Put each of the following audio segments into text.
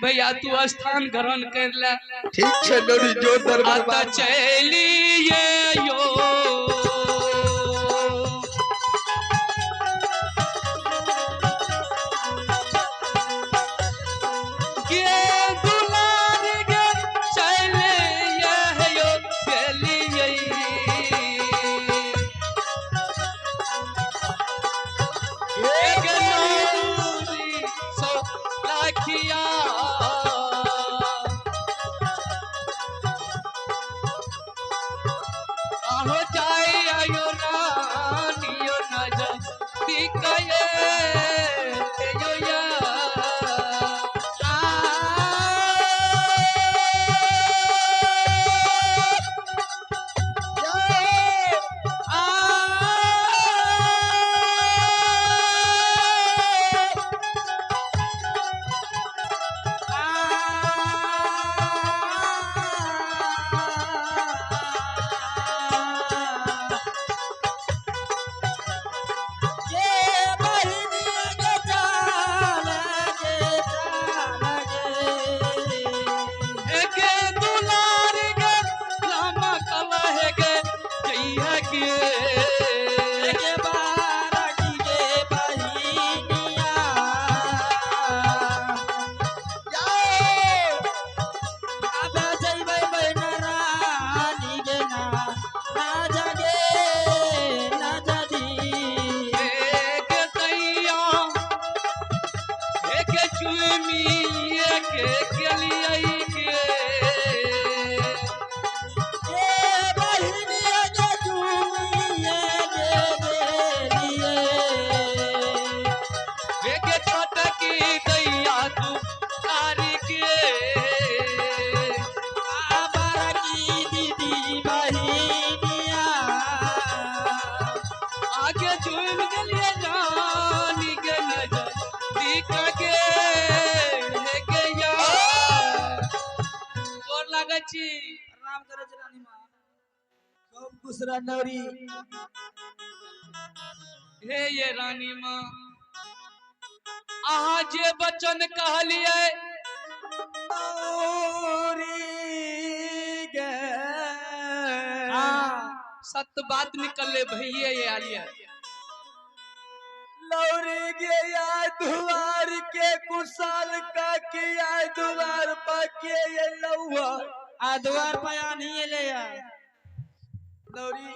भैया तू स्थान ग्रहण कर ले। ठीक छै नौरी, जो दरबार आता चलिए यो दूसरा नौरी। हे ये रानी माँ, अहाँ जे बचन कहलिए सत्य बात निकलले भैया ये आलिया। लौरी गे या दुआर के कुशाल का किया दुआर पाके ये लौआ आ दुआर पर आनी ले या। नौरी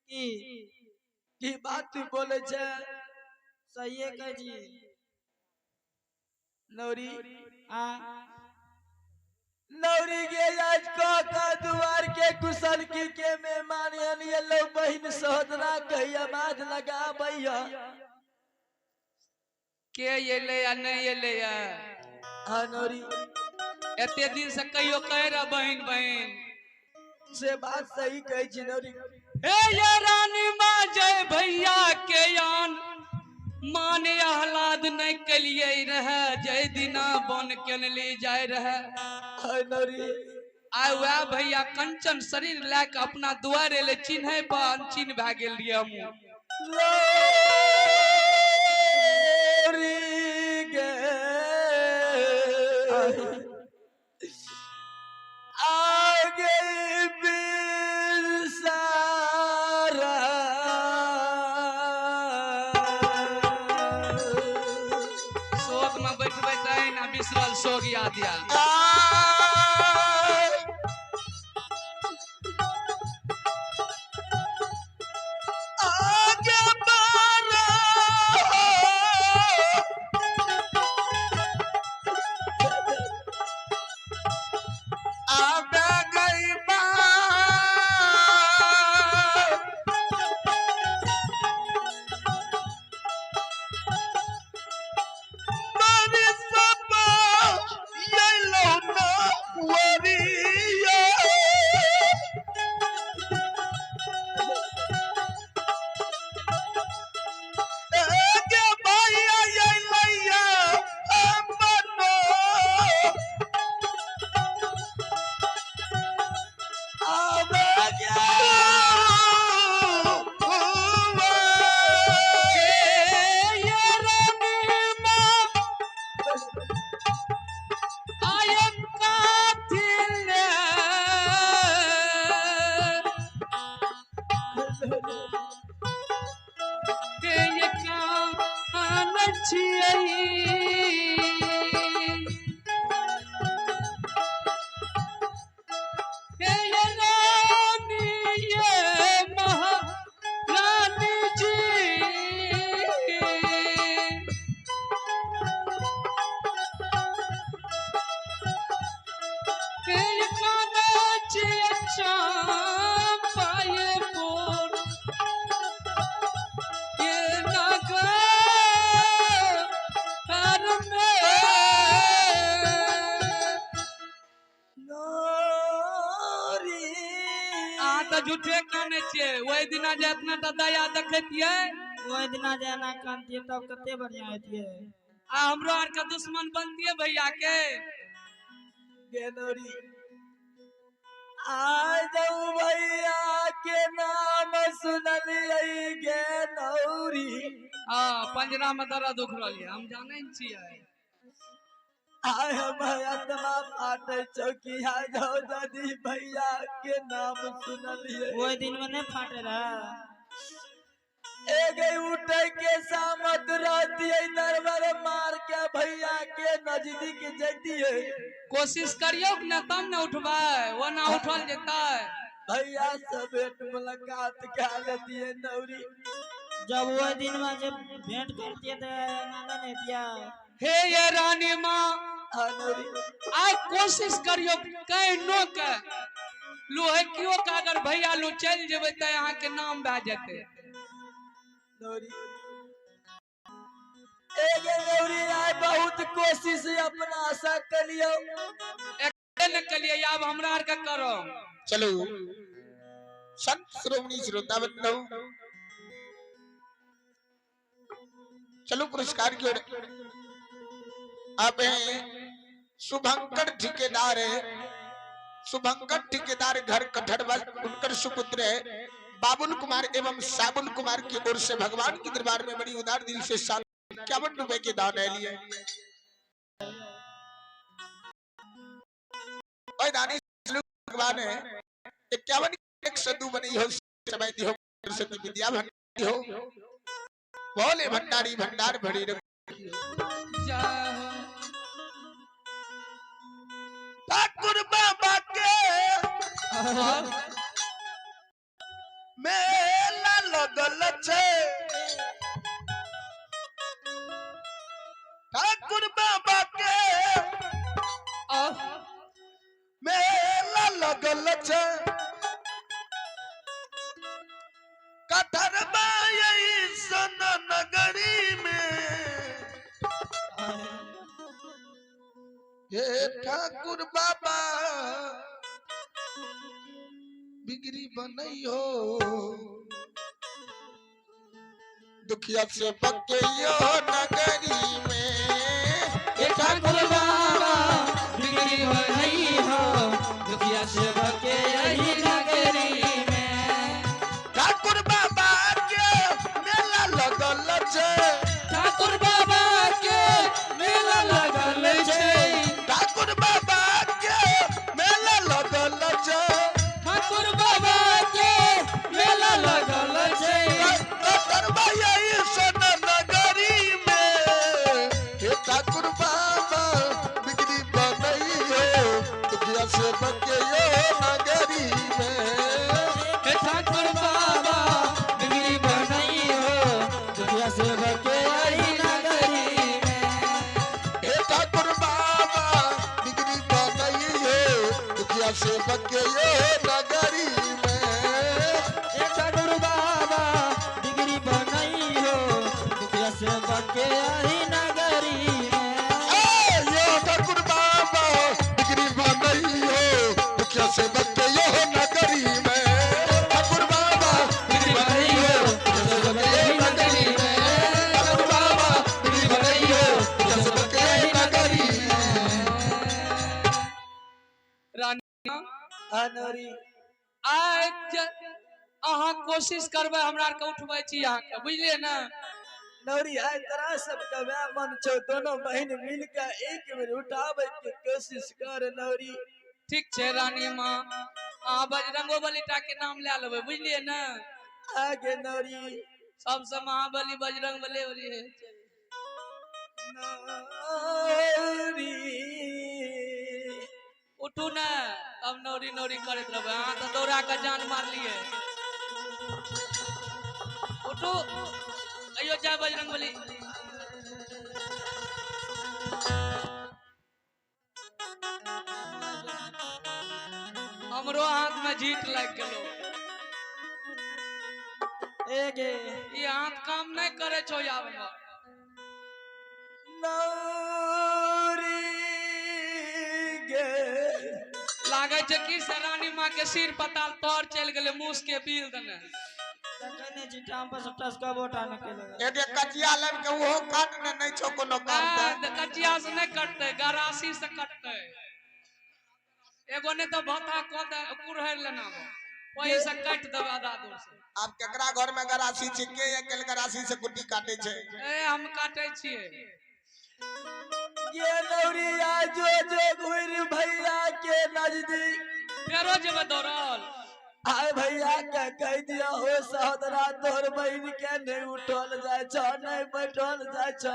की बात तू बोले छे सही कह जी नौरी। आ नौरी गे आज का दुआर के कुशल की के मेहमान ये लो बहिन सहोदरा कहिया बात लगा भैया के ये ले या नहीं ये ले या। हाँ नौरी एते दिन से कहियो कह रहा बहिन बहिन से बात सही कही छी नौरी। हे ये रानी माँ जय भैया के यान माने आह्लाद नहीं कलिए रहे जय दिना बन के ले जाए रहे। नौरी आय वह भैया कंचन शरीर लैके अपना दुआरे ले चिन्ह पर अनचिन्ह भए गेल रहिए हम। लोरी गे आगे बिरसारा शोक में बैठबै तैं ना बिसरल शोक याद या। आगे बारा आबे गई बार सब ये लो ना वरी। छियै चंपाएपुर के नगर में। नौरी अहाँ तऽ झूठे कानै छियै। ओहि दिना जे एतना टा दया देखैतियै, ओहि दिना जे एना कानतियै तब कते बढ़िया हेतियै। आ हमरो आर के दुश्मन बनतियै भैया के। गे नौरी, आ जाऊ भैया के नाम सुनलियै गे नौरी। हाँ, पंजरा में दर्द उख रहल ये, हम जानै ने छियै। आय हमर आत्मा फाटे चौकी आ जाओ दादी भैया के नाम सुनलियै। ओहि दिन में नहीं फाटे रहा। एगे उठे के सामत रहतियै, दरबार मार के भैया के नजदीक जैतियै। कोशिश करियौ ने तब ने उठबै, ओना उठल जेतै? भैया से भेंट मुलाकात कए लेतियै नौरी। जब ओहि दिन में जब भेंट करतियै तऽ एना नहीं हेतियै। हे ये रानी माँ, हाँ नौरी। आइ कोशिश करियौ कहनो के लोहकियो के अगर भैया लो चलि जेबै तऽ अहाँके नाम भए जेतै। नौरी, एगे नौरी, आइ बहुत कोशिश अपना से कलियौ। ने कलियै, आब हमरा आर के करब। चलो संत श्रोमणी श्रोता बंधु, चलो पुरस्कार की ओर। आप हैं शुभंकर ठेकेदार है, शुभंकर ठेकेदार घर कठरवा, उनकर सुपुत्र है बाबुल कुमार एवं साबुल कुमार की ओर से भगवान के दरबार में बड़ी उदार दिल से साल 51 रुपए के दान है लिए। और दानी भगवान है 51 102 बनी हो समय दी हो सरस्वती विद्या भंडारी हो, बोले भंडारी भंडार भरी रख। जय हो। ठाकुर बाबा के मेला लगल छै, ठाकुर बाबा के मेला लगल छै, कटहरबा ऐसन नगरी में। हे ठाकुर बाबा बिगड़ी बनैयो, दुखिया से पकैयो नगरी में। हे ठाकुर बाबा बिगड़ी बनई हो, दुखिया से बके यही नगरी में। ठाकुर बाबा के मेला लगल छै, ठाकुर बाबा के मेला लगल छै, ठाकुर बाबा के मेला लगल छै, ठाकुर बाबा के मेला लगल छै। कटहरबा ऐसन नगरी में। हे ठाकुर बाबा बिगड़ी बनैयो, दुखिया से बकैयो नगरी में। हे ठाकुर बाबा बिगड़ी बनई हो, दुखिया से बके यही नगरी में। हे ठाकुर बाबा बिगड़ी बनैयो, दुखिया से बकैयो नगरी में। हे ठाकुर बाबा बिगड़ी बनई हो, दुखिया से बके यही नगरी में। ए यो ठाकुर बाबा बिगड़ी बनैयो, दुखिया से बकैयो नगरी में। ठाकुर बाबा बिगड़ी बनैयो, दुखिया से बकैयो नगरी में। ठाकुर बाबा बिगड़ी बनैयो, दुखिया से बकैयो नगरी में। रानी हाँ नौरी। आज अहाँ कोशिश करबै, हमरा आर के उठबै छी अहाँके, बुझलियै ने? नौरी, आइ तोरा सबके वएह मन छौ, दोनों बहिन मिल के एक बेर उठाबै के कोशिश कर नौरी। ठीक छै रानी माँ, अहाँ बजरंगो बली टा के नाम लए लेबै, बुझलियै ने? आगे नौरी। सबसे महाबली बजरंग बली बली है। नौरी उठू ने तब नौरी नौरी करैत रहबै। अहाँ तऽ दौड़ा के जान मारलियै। उठू, अइयो जय बजरंग बली। हम हमरो हाथ में झीट लागि गेलो। ए गे ई हाथ काम नहीं करे छो आब। नौरी गे लागे छै कि से रानी माँ के सिर पताल तर चलि गेलै मूस के बिल देने। तखने चिटाम पर सब टसका बोटा न केले। एगे कचिया लेब के ओहो काट ने नहीं छो कोनो काम के। कचिया से नहीं कटतै, गरासी से कटतै। एगो ने तो भत्ता क दे कुरहर लेना ओही से काटि देबै आधा दूर से। आब केकरा घर में गरासी छै के अकेल गरासी से कुट्टी काटे छै? ए हम काटे छियै। गे नौरिया जो जो घुर भैया के नजदीक फेरो जेबै दौड़ल। आय भैया के कह दिया हो सहोदरा तोहर बहिन के नहीं उठल जाय छ नहीं बैठल जाय छ।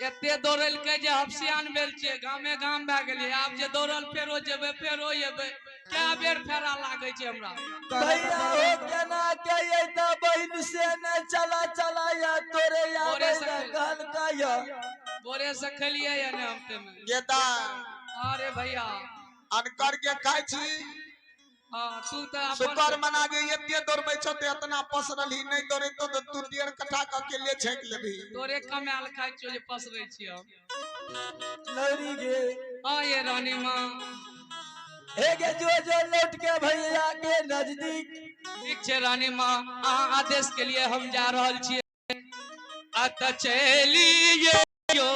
एते दौड़लकै जे हफसियान भेल छियै, गामे गाम भए गेलियै। आब जे दौड़ल फेरो जेबै फेरो एबै, कए बेर फेरा लागै छै हमरा। भैया हो केना के अयता बहिन से नहीं चला चला या तोरे आबै कहल का बोरे से खेलिए या ने हम ते में। गेदा अरे भैया अनकर के खाइ छी। हां तू त अपन शुक्र मना जे एते दौड़बै छौ ते एतना पसरल ही नहीं दौड़े तो तू डेढ़ कट्ठा क के ले छेक लेबही। तोरे कमाल खाइ छियो जे पसरै छियो। नौरी गे हां ये रानी मां हे गे जो जो लौट के भैया के नजदीक। ठीक छै रानी मां, अहाँ आदेश के लिए हम जा रहल छियै। अत चलिए यो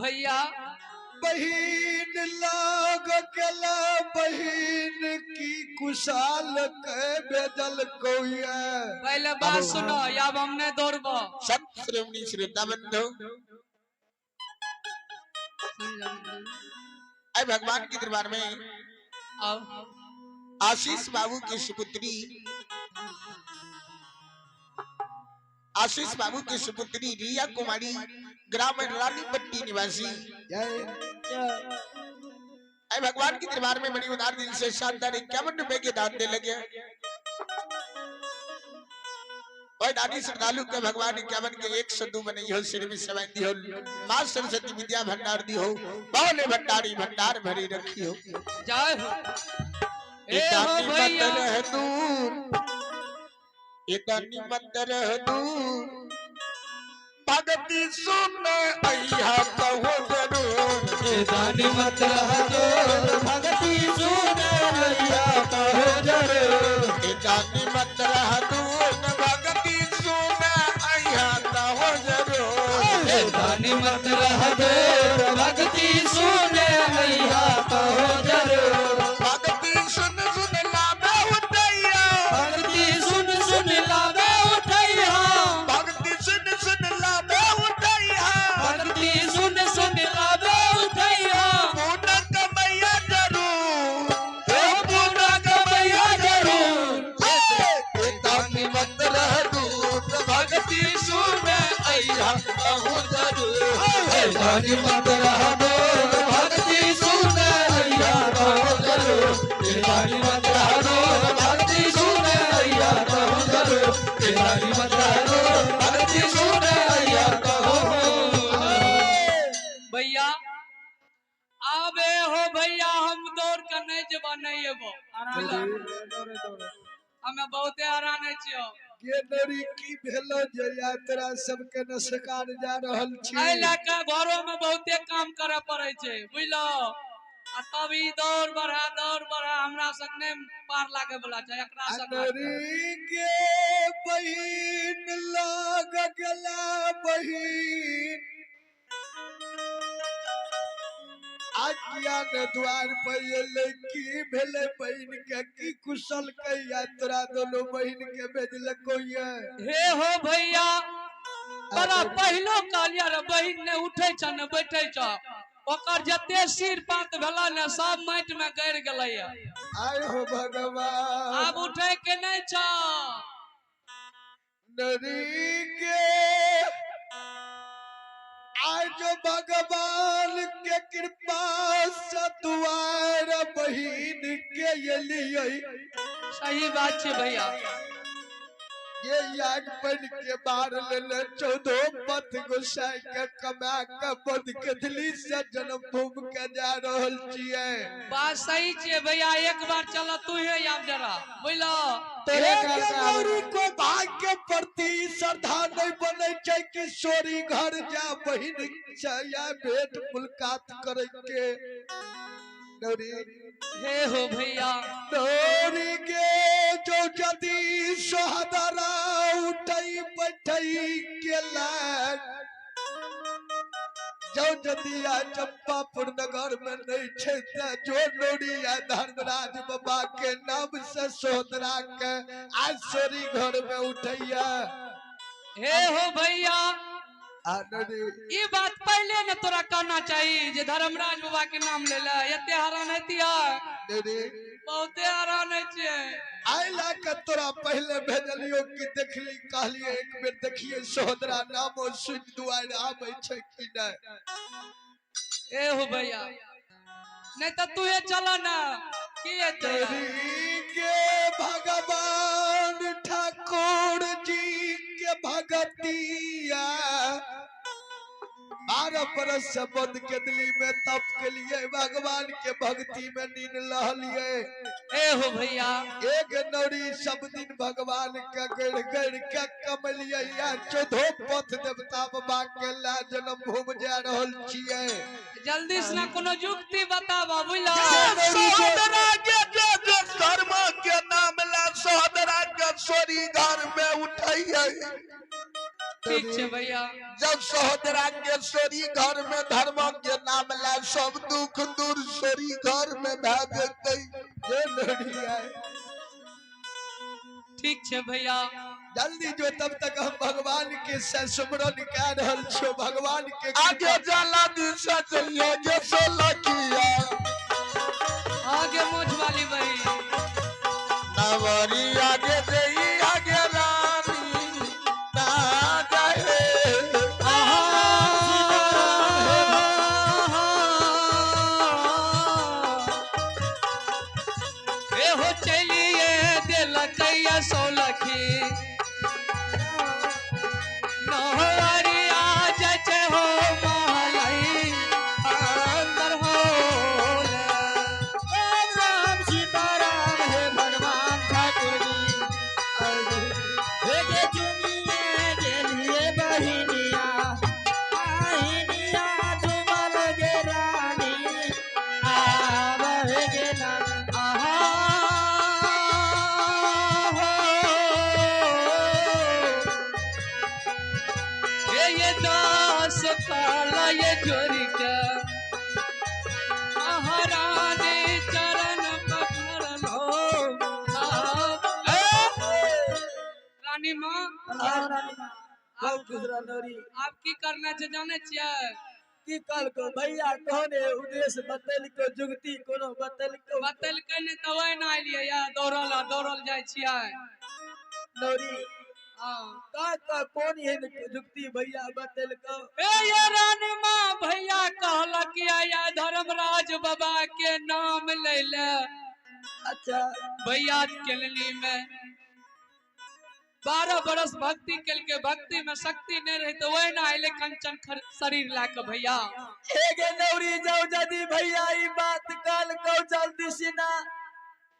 भैया बहिन लाग गला बहिन की कुशाल के बेदल कोइया। पहले बात सुनो, अब हम नहीं दौड़बो। सब श्रोमणी श्रोता बंधु, आए भगवान के दरबार में आशीष बाबू की सुपुत्री, आशीष बाबू की सुपुत्री रिया कुमारी, ग्राम रानीपट्टी निवासी, आए भगवान के दरबार में बड़ी उदार दिल से शानदार 51 रुपए के दान दे लगे। और दानी श्रद्धालु के भगवान 51 के 102 बनी हो, सिर में सवाई दी हो, मां सरस्वती विद्या भंडार दी हो, बहुले भंडारी भंडार भरी रखी हो। जय हो। ए हो भैया दूर, इतनी मत रह दूर, भक्ति सुन अइहा कहो जरूर। इतनी मत रह दूर, भक्ति सुन अइहा कहो जरूर। इतनी मत रह दूर, भक्ति सुन अइहा कहो जरूर। इतनी मत रह दूर, भक्ति सुन अइहा कहो जरूर। भक्ति सुन सुन लावे उठैया, भक्ति सुन सुन लावे उठैया, भक्ति सुन सुन लावे उठैया, भक्ति सुन सुन लावे उठैया। पूर्ण कमैया दानी मत रहबो भक्ति सुने अइया कहो चलो। दानी मत रहबो भक्ति सुने अइया कहो चलो। दानी मत रहबो भक्ति सुने अइया कहो। भैया आबे हो भैया, हम दौड़ के नहीं जेबा, नहीं एबो, हमें बहुते हराने छियो। के नरी की भेलो जे यात्रा सबके नस्कार जा रहल छी। एहि लए के घरो में बहुते काम करे पड़े छै, बुझलो? आ तब ई दौड़ बढ़ा दौड़ बढ़ा हमरा सब नहि पार लागे वाला छै, एकरा सब नरी के बहिन लाग गेला बहिन आज्ञा द्वार पर एलै। की भेलै बहिन के, की कुशल के यात्रा दोनों बहिन के भेजलको ये? हे हो भैया, बड़ा पहिलो कहलियै रे बहिन ने उठै छ ने बैठै छ, ओकर जते सिर पात भेला ने सब माटि में गड़ गेलै। आय हो भगवान, आब उठै के नहीं छ। नरी के आज भगवान के कृपा से दुआर बहिन के एलियै। सही बात छै भैया। ये याग बन के मार लेले 14 पथ गोसाई के कमा के बद के दिल्ली से जन्मभूमि के जा रहल छियै। बात सही छै भैया, एक बार चल तू ही आब जरा, बुझलो? गौरी को भाग्य प्रति श्रद्धा नहीं बने छै कि सोरी घर जा बहिन से या भेंट मुलाकात करे के। गौरी हे हो भैया, गौरी के जो जदी सोहदरा उठई बैठई के लाग जो जदिया चंपापुर नगर में नहीं छै ते जो नोरिया धर्मराज बाबा के नाम से सोहदरा के आज सोरी घर में उठैया। हे हो भैया, ई बात पहले न तोरा कहना चाहिए जे धर्मराज बाबा के नाम ले ले, एते हरान हेतिया, बहुते हरान होइ छै। आइला के तोरा पहले भेजलियो कि देखली, कहलिए एक बेर देखिए सोहदरा नामो सुन दुआर आबै छै कि नहीं। ए हो भैया, नहीं तो तू चल ना की हेतै? के भगवान ठाकुर जी के भगतिया 12 बरस से बंद के दिली में तप के लिए भगवान के भक्ति में नीन लहलिए। ए हो भैया, एक नौरी सब दिन भगवान के गढ़ गढ़ के कमलिए या 14 पथ देवता बाबा के ला जन्म भूमि जा रहल छियै। जल्दी से ना कोनो जुक्ति बताबा, बुझला? सोहदरा के जे जे धर्म के नाम ला सोहदरा के सोरी घर में उठैयै। ठीक छै भैया, जब सोहदरा के सोरी घर में धर्म के नाम ला सब दुख दूर सोरी घर में भए जेतै। ठीक छै भैया, जल्दी जो तब तक हम भगवान के से सुमरन कर रहल छियो, भगवान के आगे जाला दिशा चलिए जे सोलकिया आगे मोछ वाली बही नवरी आगे देई आगे रानी ना जाए। हे हो चलिए दिलकैया सोलखी नहरिया जचे हो महलई अंदर हो। राम सीताराम हे भगवान ठाकुर जी, हे गे चुमिए गेलिए बहिनिया, बहिनिया झुमल गे रानी आब हे गे नाम। आहा हो, हे ये दास काला ये जोरी के महारानी चरण पकड़ लो। रानी माँ, बहुत खुश रह नौरी। आप की करना छै जानै छियै? की कहलको भैया? कहने उद्देश्य बतैलको, जुगती कोनो बतैलको? बतैलकै नहि तऽ ओहिना एलियै या दौड़ल आ दौड़ल जाइ छियै। नौरी हाँ। का का कोन एहन जुक्ति भैया बतेलकौ? ए ये रानी माँ भैया कहलक या धर्मराज बाबा के नाम ले ले। अच्छा। भैया केलनी में 12 बरस भक्ति केलके, भक्ति में शक्ति नहीं रही तो वही ना अले कंचन शरीर ला के भैया। एगे नौरी जाओ जदी भैया ई बात कल कौ जल्दी सिना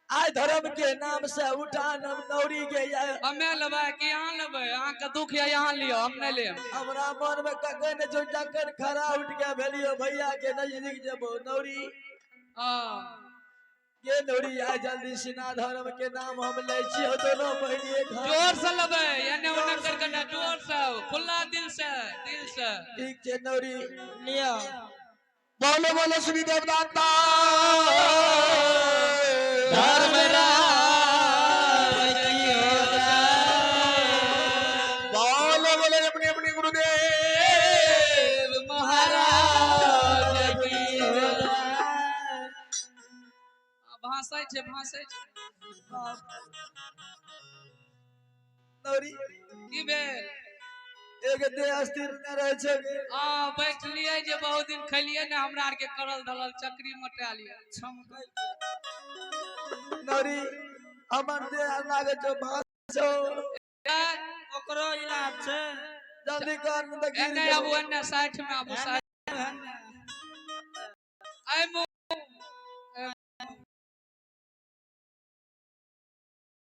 आय धर्म के नाम से उठा नम नौरी के या। हमें लेबै कि यहाँ लेबै? अहाँ के दुख या यहाँ लियो, हम नहीं लेब। हमरा मन में कखन जो जखन खड़ा उठ के भेलियो भैया के नजदीक जबो नौरी। हाँ। के नौरी आय जल्दी सिना धर्म के नाम हम लै छी दोनों बहिनी एक हाथ। जोर से लेबै, एने ओने करके ना, जोर से, खुला दिल से, दिल से। ठीक छै नौरी। लियो। बोलो बोलो श्री देवदाता धर्मराज की हो जाए। बोलो बोलो अपने अपने गुरुदेव महाराज की हो जाए। भाषै छै, भाषै छै। नौरी। की भेल? एक देह स्थिर नहि रहै छै। आ बैठलियै जे बहुत दिन खेलियै ने, हमरा आर के करल धरल चक्री मोटा लियै। नौरी हमर देह लागे छौ भाषो। ओकरो इलाज छै। जल्दी कर नहीं तऽ गिर एने जेबौ। आबू, एने 60 में आबू, 60।